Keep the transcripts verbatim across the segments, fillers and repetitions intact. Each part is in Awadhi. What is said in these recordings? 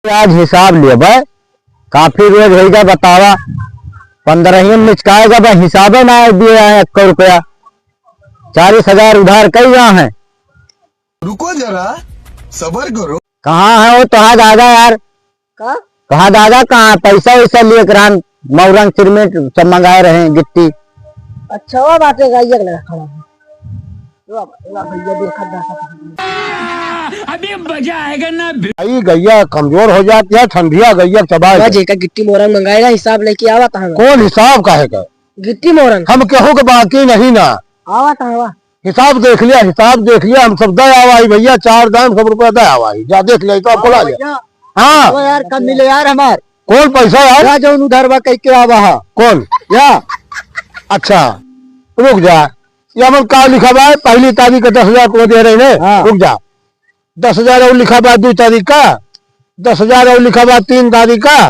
आज हिसाब लेबे, काफी रोज होइगा, बतावा, पन्द्रह में मिचकाएगा, बस हिसाबे ना दिए हैं एक रुपया, चालीस हजार उधार कई गया है। रुको जरा, सबर करो। कहाँ है वो तोहार दादा यार? का? तोहार दादा कहाँ है? पैसा वैसा लिए करान, मौरंग सिरमेंट सब मंगाए रहे, गिट्टी। अच्छा, वो बात है, गैया के लगा खड़ा है। वाह, वाह, भैया, देखा, देखा। अभी मजा आएगा ना। भाई, गैया कमजोर हो जाती है, ठंडिया गैया चबाए वाह, गए। जेका गिट्टी मोरंग मंगाएगा, हिसाब लेके आवा था हमें। कौन हिसाब काहे का? गिट्टी मोरंग। हम केहू के बाकी नहीं ना। आवा था, आवा। हिसाब देख लिया, हिसाब देख लिया, हम सब दे आवा ही भैया, चार दाम सब रुपया दे आवा ही। जा देख लिया, तो आपको ला लिया। भैया, हाँ। तो यार, कम मिले यार हमार। कौन पैसा यार? या जौन उधार बा कह के आवा हा। कौन? या। अच्छा, रुक जा। ये हमन का लिखा बा? पहली तारीख का दस हजार को दे रहे हैं। हाँ। रुक जा। दस हजार और लिखा बा दो तारीख का, दस हजार और लिखा बा तीन तारीख का,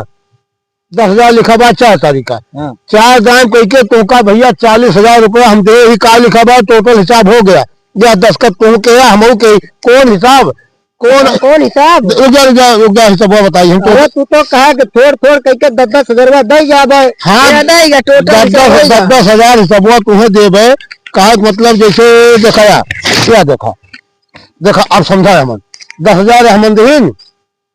दस हजार लिखा बा चार तारीख का। हाँ। चार दाम कह के तोका भैया चालीस हजार रुपया हम दे ही का लिखा बा, टोटल हिसाब हो गया। या दस्तखत तू के या हमहू के, कौन हिसाब? कौन? कौन हिसाब? रुक जा, रुक जा, रुक जा, हिसाब बताई हम तो। अरे तू तो कहा कि थोड़ थोड़ कह के दस दस हजार रुपया दे जाबे। हाँ। या दे या टोटल दस हिसाब दस, होइगा। दस दस हजार हिसाब तुम्हें देबे। कहा के मतलब जैसे देखा या, क्या देखा? देखा, अब समझा हमन। दस हजार हमन देहिन,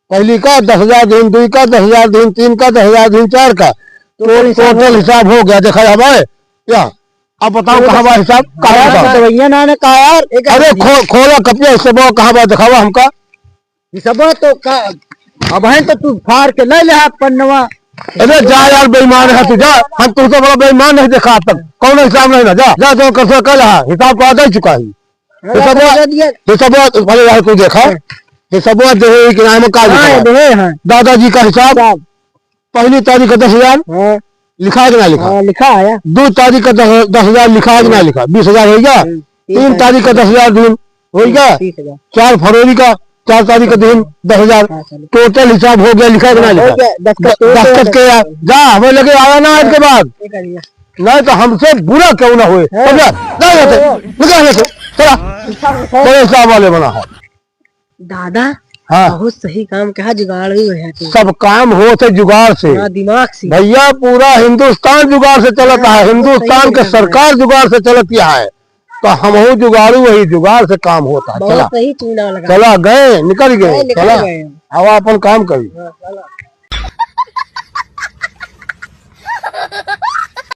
पहली का दस हजार देहिन, दुई का दस हजार देहिन, तीन का दस हजार देहिन, चार का। तो टोटल हिसाब टोटल हो हिसाब हो गया, देखा है भाई? या, अब बताओ तो कहाँ बा हिसाब? कहाँ यार, बा? दवाइयाँ ना, ना, कहा यार? एक अरे आदमी। खो-, खोला कपिया हिसाब कहाँ बा? दिखावा हमका। हिसाब तो का, अब है तो तू फाड़ के ले ले हाथ पन्नवा। अरे जा यार, बेईमान है तू, जा। हम तुमसे बड़ा बेईमान नहीं देखा आज तक। कौन हिसाब नहीं ना, जा, जा, जो कर सो कर ले, हाँ, हिसाब तो आ जा चुका है। हाँ, हिसाबवा, दे दिए। हिसाबवा, अरे यार, तू देखा, हाँ। हिसाबवा देहे कि नाम का हाँ, लिखा बा? देहे, हाँ। दादाजी का हिसाब, हिसाब। पहली तारीख का दस हजार हाँ। लिखा है कि ना लिखा? हाँ, लिखा है। दो तारीख का दस, दस हजार लिखा है कि ना हाँ। लिखा? बीस हजार हो गया। हाँ, तीन तीन तारीख का दस हजार दिन हो गया। तीस हजार। चार फरवरी का, चार तारीख का दिन दस हजार। हाँ, चलो। टोटल हिसाब हो गया, लिखा है कि ना हाँ, हो लिखा? गया, दस्तखत द-, हो गया। दस्तखत के यार, जा, हमें लगे आया ना आज के बाद। ठीक है भैया। नहीं तो हमसे बुरा क्यों ना होए। हाँ। समझा? नहीं होते। हाँ। निकाल लेते। चला। हिसाब, हिसाब। बड़े हिसाब वाले बना है। दादा, हाँ। बहुत सही काम कहा, जुगाड़ भी है तू। सब काम होत है जुगाड़ से। हाँ, दिमाग से। भैया, पूरा हिंदुस्तान जुगाड़ से चलता हाँ, है, तो सही हिंदुस्तान के है। सरकार जुगाड़ से चलती है, तो हमहू जुगाड़ू वही जुगाड़ से काम होता है। बहुत चला। सही चूना लगा। चला, गए, निकल गए, गए, निकल चला। गए। अब अपन काम करी। हाँ, चला।